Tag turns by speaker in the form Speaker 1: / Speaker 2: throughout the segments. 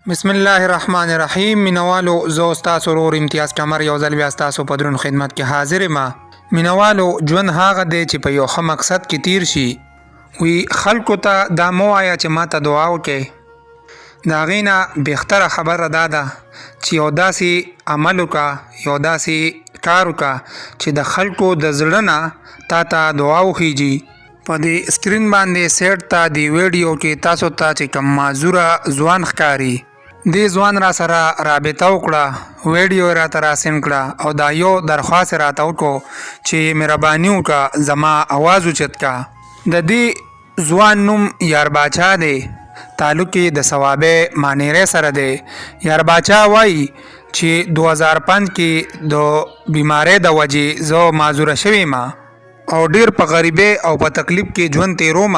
Speaker 1: بسم الله الرحمن الرحیم مینوالو، زه ستاسو ورور امتیاز قمر یو ځل بیا ستاسو په درون خدمت کې حاضر یم. مینوالو، ژوند هغه دی چې په یو ښه مقصد کې تیر شي. وی خلکو ته دا مه وایه چې ماته دعا وکړئ. د هغې نه بهتره خبره دا ده چې یو داسې عمل وکړه، یو داسې کار وکړه چې د خلکو د زړه نه تا ته دعا وخیږي. په دې سکرین باندې سیټ ته دی ویډیو کې تاسو ته چې کوم معذوره ځوان ښکاري، دې ځوان را سره رابطه وکړه، ویډیو یې راته را سینډ کړه او دا یو درخواست یې راته وکړو چې مهرباني وکړه، زما اواز اوچت کړه. د دې ځوان نوم یار باچا دی، تعلق یې د صوابۍ مانیرۍ سره دی. یار باچا وایي چې 2005 کې د بیمارۍ د وجې زه معذوره شوی یم او ډیر په غریبۍ او په تکلیف کې ژوند تیروم.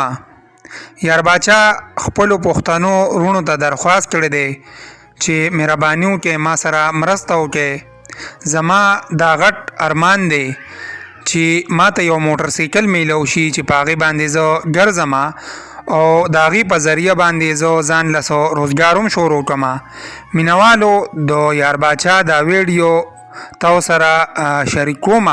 Speaker 1: یار باچا خپلو پښتنو وروڼو ته درخواست کړی دی چې مهرباني وکړئ، ما سره مرسته وکړئ. زما دا غټ ارمان دی چې ما ته یو موټر سایکل میلو شي چې په هغې باندې زه ګرځم او د هغې په ذریعه باندې زه ځان له څه روزګار هم شروع کړم. مینوالو، د یار باچا دا ویډیو تاسو سره شریک کوم،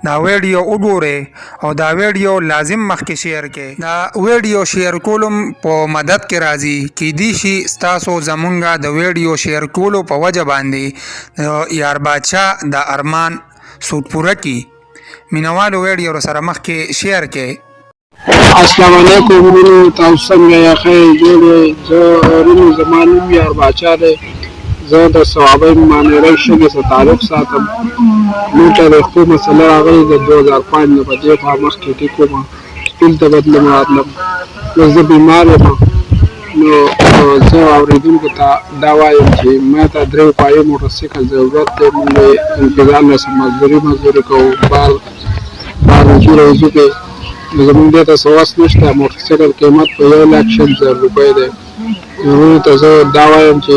Speaker 1: دا ویډیو وګورئ او دا ویډیو لازم مخکې شیر کړئ. دا ویډیو شیر کولم په مدد کې راځي. کیدی شي ستاسو زمونږه د ویډیو شیر کولو په وجه باندې د یار باچا د ارمان څوک پوره کړي. مینوالو، ویډیو سره مخکې شیر کړئ.
Speaker 2: السلام علیکم ورونو، تاسو څنګه یې؟ ښه یې، جوړ یې؟ زه ورونو، زما نوم یار باچا دی. زه د صوابۍ مانیرۍ شګې سره تعلق ساتم. مونږ ته د ښو مسله راغلې ده. 2005 نه په دې خوا مخکې ټیک وم، سکول ته به تلم راتلم. اوس زه بیمار یم، نو زه اورېدونکو ته دا وایم چې ما ته درې پایې موټرسایکل ضرورت دی. مونږ یې ځان له مزدوري مزدوري کوو، بار بار وځو راوځو پې. نو زمونږ دې ته څه وس نشته. موټرسایکل قیمت په 1,20,000 روپۍ دی. وروڼو ته زه دا وایم چې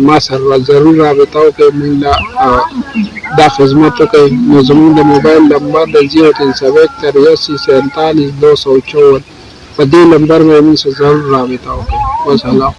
Speaker 2: ما سره ضرور رابطه وکړئ، مونږ له دا خدمت وکړئ. نو زمونږ د موبایل نمبر دی 0301 847 254. په دې نمبر باندې مونږ سره ضرور رابطه وکړئ. وسلام.